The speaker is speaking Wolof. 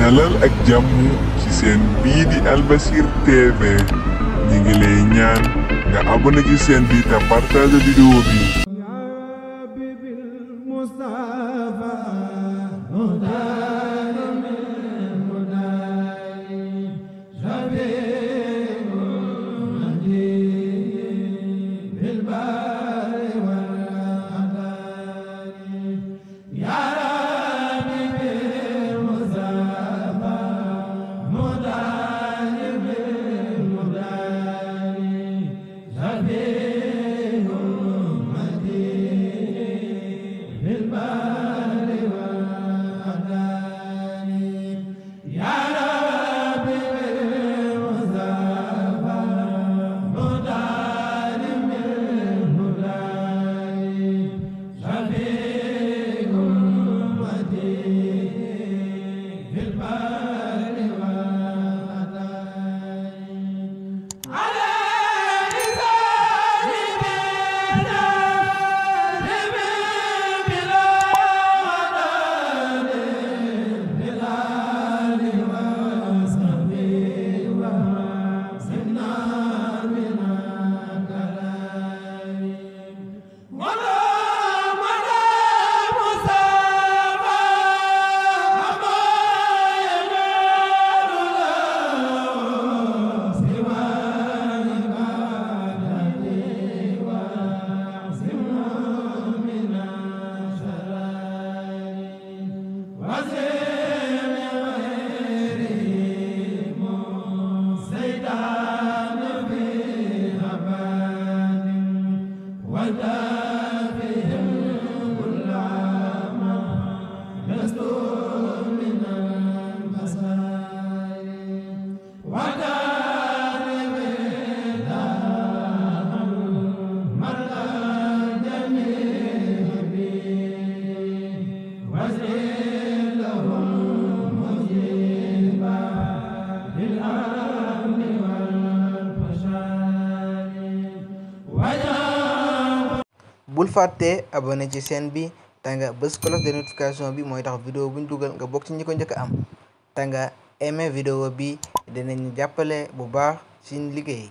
dalal ak jàmm ci seen bii di Albasir TV ñi ngi lay ñaan nga abonné ci seen bi te partage vidéo bi. bul fàtte abonné ci chaîne bi te nga bës cloche de notification bi mooy tax vidéo buñ dugal nga bokk ci ñi ko njëkk a am te nga aimé vidéo bi dinañ jàppale bu baax ci liggéey.